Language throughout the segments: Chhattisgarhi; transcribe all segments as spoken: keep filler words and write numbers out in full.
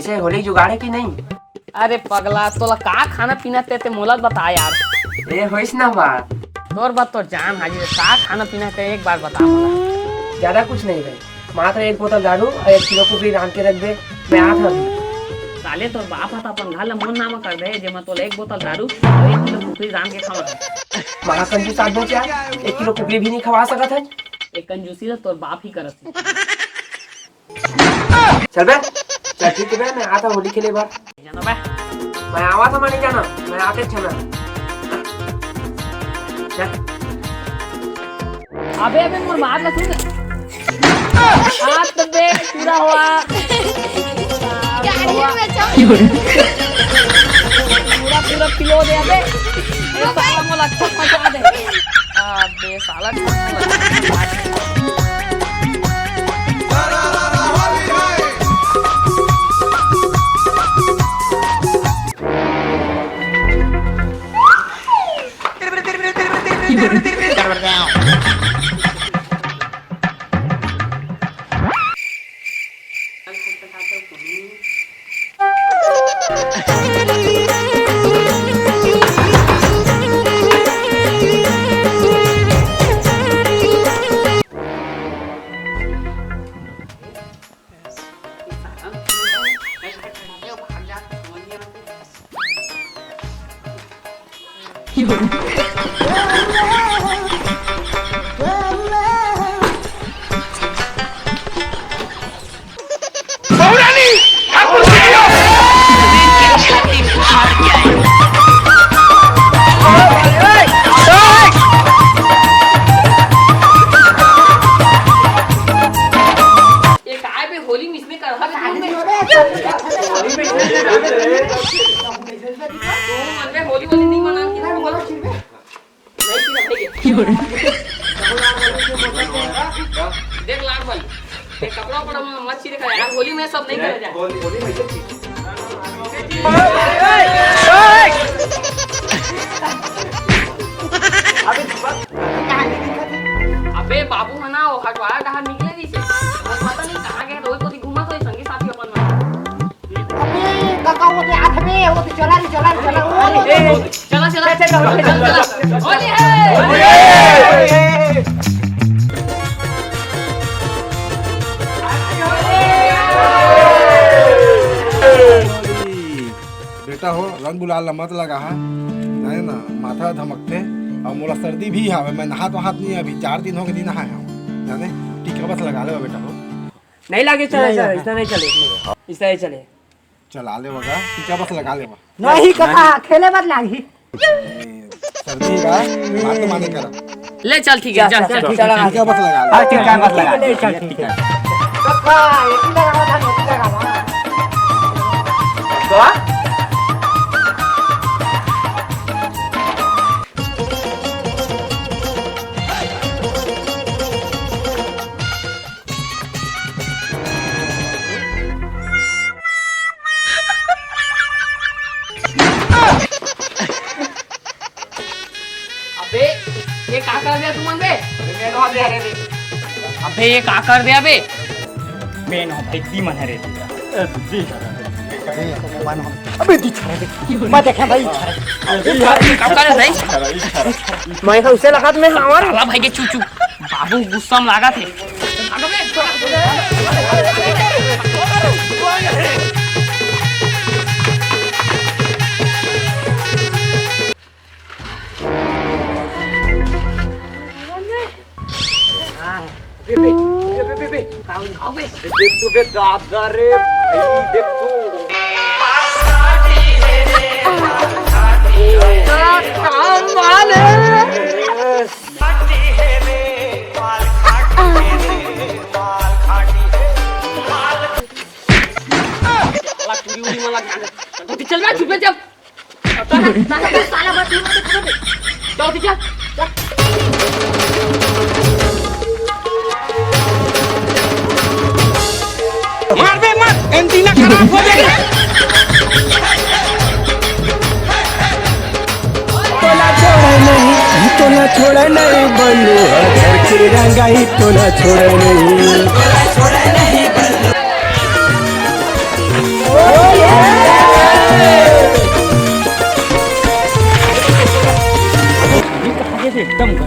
से होली जुगाड़ हे कि नहीं? अरे पगला, तोला का खाना पीना ते, ते मोला बता यार। ए, होइस ना बात। तोर बात तोर जान हाजिर हे, का खाना पीना ते एक बार बता मोला। ज्यादा कुछ नहीं भाई, मात्र एक बोतल दारू अउ एक किलो कुकरी रांध के रख दे, मैं आत हूँ अभी। साले तोर बाप ह त अपन घर ल मोर नाम कर दे, जेमा तोला एक बोतल दारू अउ एक किलो कुकरी रांध के खवा। महाकंजूस आदमी क्या, एक किलो कुकरी भी नहीं खवा सकत हे। एक कंजूसी ल तोर बाप ही करत हे। चल बे, चल ठीक हे बे, मैं आत हूँ होली खेले बर। जाना बे। मैं आवा था, मैं नहीं जाना, मैं आते अच्छा ना। चल। अबे, अबे, मोर बात ला सुन। हाथ बे, पूरा हुआ। गाड़ी में चल। पूरा, पूरा पिलो दे अबे। ए, साला मोला अच्छा फंसा दे। अबे साला। ये काय बे, होली में इसने कर हर दिन में। होली में इसने कर हर दिन में। तो मन में होली, होली नहीं मनान की ना, बोलो। नहीं, नहीं, नहीं। देख लाख भाई, ये कपड़ा उपड़ा में मत चीरे कर यार, होली में सब नहीं करे जाए। होली, होली में सब चीज। अबे बाबू है ना, वो हटवाया डहार निकले नहीं से, वो पता नहीं कहाँ गए, रोज तो घूमत होई संगी साथी अपन में। अबे, काका, वो तो हाथ में, वो तो चला रे, चला रे, चला, वो, वो, वो, वो। चला, चला, चला, चला, चला। होली है। बेटा हो, रंग गुलाल ला मत लगा हा, नहीं ना, माथा धमकते, अउ मोला सर्दी भी हावे, मैं नहात वहात नहीं, अभी चार दिन हो गए नहीं नहाए हूँ, जाने, टीका बस लगा ले बेटा हो। नहीं लागे, चले, नहीं चले, लगा। इसने नहीं चले, इसने नहीं चले। चला ले बगा, टीका बस लगा ले बा। नहीं कका, खेले मत लागी। ए, सर्दी का, बात तो माने करा। ले चल, ठीक है, चल, चल, चल, चल, ठीक है, चल। टीका बस लगा ले। हाँ, टीका बस लगा ले, ले। चल, ठीक है। कका, एक ही लगा था, एक ही लगा था। तो? अबे, ये का कर दिया तुमन बे? अबे, मैं नहा दे रहे थे। अबे, ये का कर दिया बे? मैं नहा भाई, दी मन है रे। अबे, दी मन। अबे, दी छा रे। मैं देखा भाई, छा रे। अबे, ये का कर रहे भाई? मैं उसे लगा, मैं हमारा साला भाई के चूचू। बाबू गुस्सा में लागत हे। बे, बे, बे, बे, बे, बे। का हो, का हो बे? देख तो बे, दादा रे, भाई, देख तो। काम वाले। साला चूड़ी उड़ी में लग जाने। तो चल ना, चुप चुप। साला मत, मत, मत, मत। जाओ, चल, चल। मार बे, मार, एंटीना खराब हो जाएगा। तोला छोड़े नहीं, तोला छोड़े नहीं, बल्लू, घर के रंगाई, तोला छोड़े नहीं।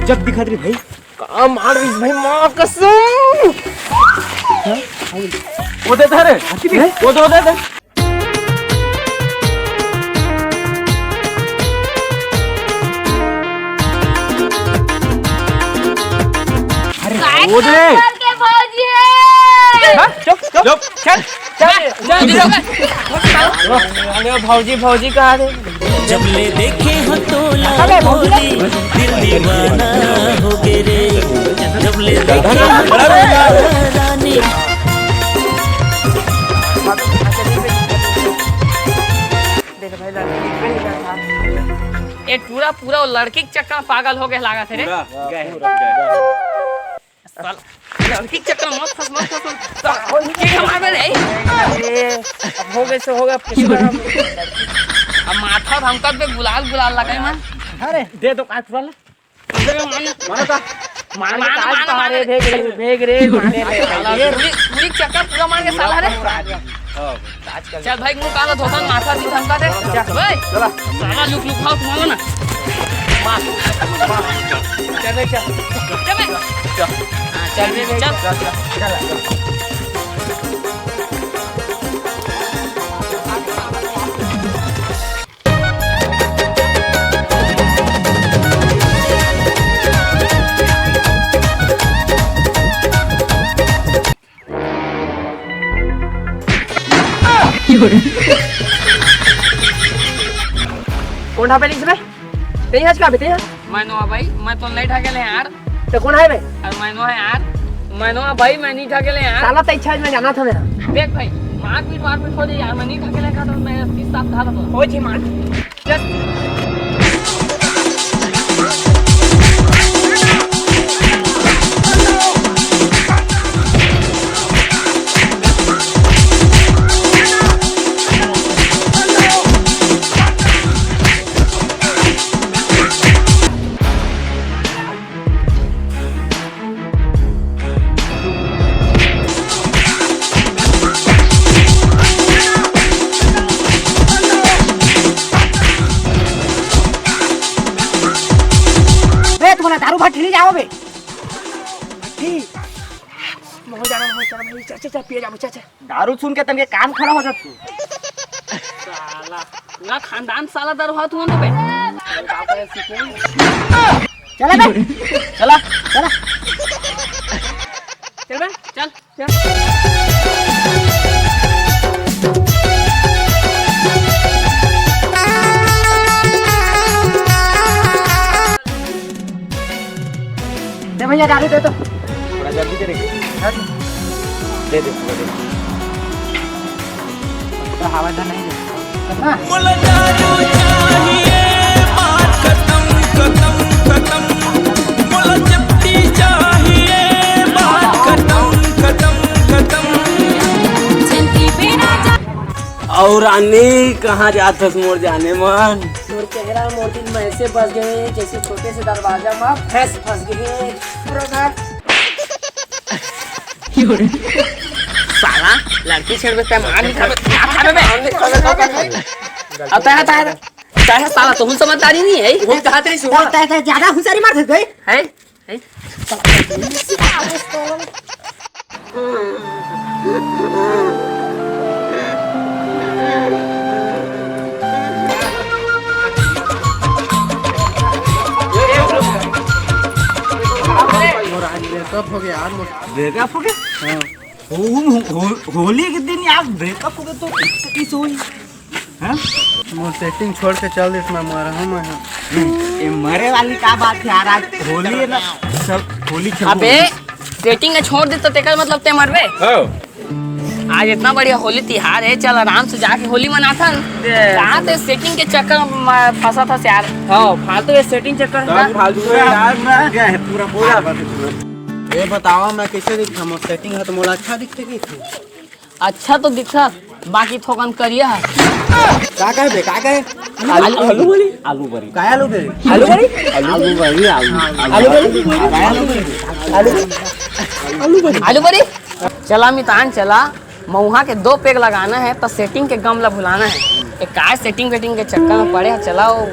जब दिखत रही भाई, का मार रही भाई, माँ कसम। वो दे दे रे, वो दे, वो दे दे। अरे वो दे। के भौजी है। हाँ? चुप, चुप। चुप। चल, चल, चल, चल। अरे भौजी, भौजी कहा थे? जब ले देखे हो तोला अरे भौजी। गोरी, दिल दीवाना हो गे रे। जब ले देखे हो तोला रानी। देख भाई, लड़की दिख रही है। ये टूरा पूरा वो लड़की के चक्कर में पागल हो गए लागत है रे। पूरा, पूरा, पूरा। साला, लड़की के चक्कर में मत फंस, मत फंस, मत फंस। साला, ये हमारे में नहीं। अरे, अब हो गए सो हो गए, अब किसी तरह। अब माथा धमकत पे गुलाल गुलाल लगे मन। अरे, दे दो काट वाला। मार, मार, मार, मार, मार, मार। भेग रे, भेग रे, मार रे। साला, पूरी, पूरी चक्कर पूरा मार के साला रे। हाँ। चल भाई, मुंह काला धोखा माथा भी धमका दे। चल। ओए, चला। साला लुक लुक भाव तुम्हारा ना। मार। चल बे, चल। चल बे। चल। हाँ, चल बे, चल। चल, चल, चल। कौन ढाबे लिख बे? तेही हस का बे, तेही हस? मैं नोहा भाई, मैं तो नहीं ढकेले यार। तो कौन है बे? अरे मैं नोहा यार, मैं नोहा भाई, मैं नहीं ढकेले यार। साला तै छाज में जाना था मेरा। देख भाई, मारपीट वारपीट हो जाए यार, मैं नहीं ढकेले का तो मैं तीस साल था तो। हो जी मार। बे, तुम्हारा दारू भट्टी नहीं जाओ बे। भट्टी। मैं हो जा रहा हूँ, चल, चल, चल, चल, पिए जा, चल, चल। दारू सुन के तनके कान खड़ा हो जात तू। साला, पूरा खानदान साला दारू हाथ हुआ ना बे। चला बे, चला, चला। चल बे, चल, चल। दे भैया, दारू दे तो। थोड़ा जल्दी करेंगे। दे दे, पूरा दे। तो हवा तो नहीं दे। कितना? मोला दारू चाहिए, बात खत्म, खत्म, खत्म। मोला चपटी चाहिए, बात खत्म, खत्म, खत्म। अउ रानी, कहाँ जात हस मोर जाने मन? मोर चेहरा, मोर दिल में ऐसे बस गए, जैसे छोटे से दरवाजा में भैंस फंस गई है। पूरा घर। साला, लड़की छेड़बे त मार नहीं खाबे, मार खाबे बे। अब तय, तय, तय साला, तुम समझदारी नहीं है। वो कहा तेरी सुबह। तय, तय, ज्यादा होशियारी मार देते हैं। हैं? हैं? Breakup हो गया यार, मोर। Breakup हो गया? हाँ। हो-, हो-, हो-, होली के दिन यार breakup हो गया तो किस होई? हैं? मोर setting छोड़ के चल देस, मैं मरहूँ मैं, हाँ। ए, मरे वाली का बात है यार, आज होली है ना, सब होली खेलबो। अबे, setting के छोड़ दे तो तेकर मतलब ते मरबे? हाँ। आज इतना बढ़िया होली तिहार है, चल आराम से जाके होली मनाथन। कहाँ ते setting के चक्कर में फंसा था यार? हाँ, फालतू के setting चक्कर में। फालतू है यार, मैं क्या है पूरा, पूरा। ये बताओ, मैं कैसे दिखता हूँ? Setting है तो मोला अच्छा दिखते कि? अच्छा तो दिखता, बाकी थोकन करिया है। का कहे बे, का कहे? आलू, आलू बरी? आलू बरी। काय आलू बरी? आलू बरी? आलू बरी, आलू। आलू बरी? काय आलू बरी? आलू बरी? आलू बरी? आलू बरी? चला मितान, चला। मऊहा के दो peg लगाना है, तो setting के गम ला भुलाना है। ये काय setting वेटिंग के चक्कर में पड़े है, चलाओ।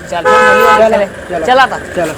चल, चल, चल, चल। चला था। चलो।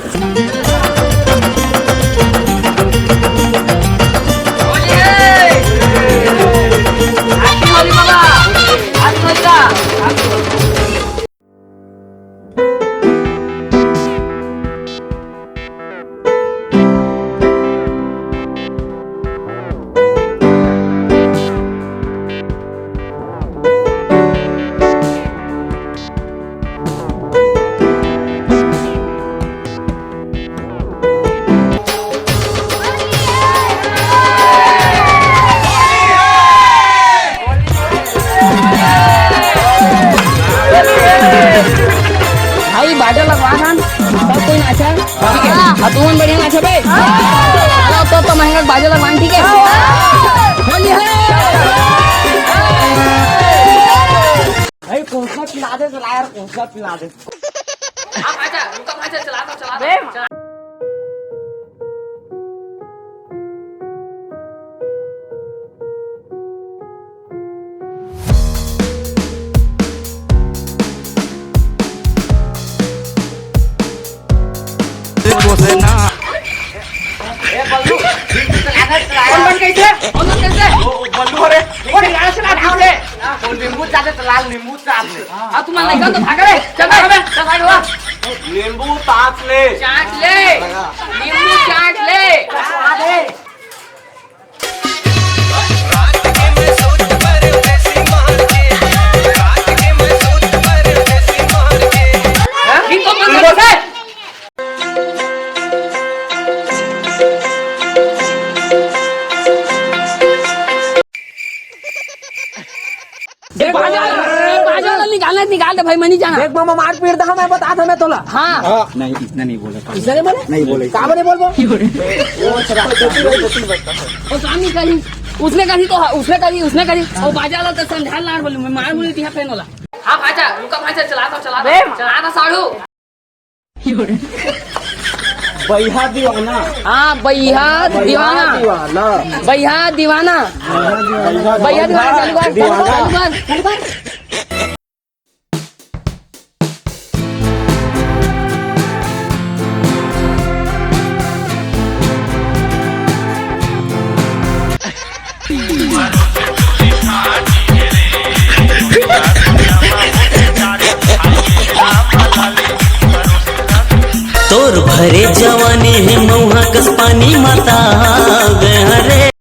भाई, बाजा लगवा हन, सब कोई नाचा, ठीक है? हाँ, तुमन बढ़िया नाचा बे। चलो, तो, तो महंगा बाजा लगवा, ठीक है? होली है। भाई, कौन सा पिला दे, चला यार, कौन सा पिला दे। हाँ, भाजा, रुको, भाजा, चला दो, चला दो। बे, चला। ए, बल्लू, कौन बन गई थे? कौन बन गई थे? वो, वो बल्लू, अरे, वो निकाल से ना ढाल दे। वो नींबू चाट ले, तो लाल नींबू चाट ले। हाँ, तू मान लेगा तो भाग रे। चल, भाग बे। चल, भाग, भाग। नींबू चाट ले। चाट ले। नींबू चाट ले। ए, बाजा, ए, बाजा वाला निकालना, निकाल दे भाई, मैं नहीं जाना। देख मामा, मार पीट दे, मैं बता था मैं तोला। हाँ। नहीं, इतना नहीं बोला था। इसने नहीं बोले? नहीं बोले। का बोले बोल बोल? वो सामने करी, उसने करी तो, उसने करी, उसने करी। वो बाजा वाला तो समझा लाड़ बोली, मैं मार बोली दिया पेन वाला। हाँ भाजा, रुका भाजा, चला दो, चला दो। बे, चला दो साढ़ू। बैहा दीवाना। हाँ, बैहा दीवाना। दीवाना। बैहा दीवाना। बैहा दीवाना। चालू कर, चालू कर, चालू कर। तोर भरे जवानी हे मऊहा कस पानी माता गे।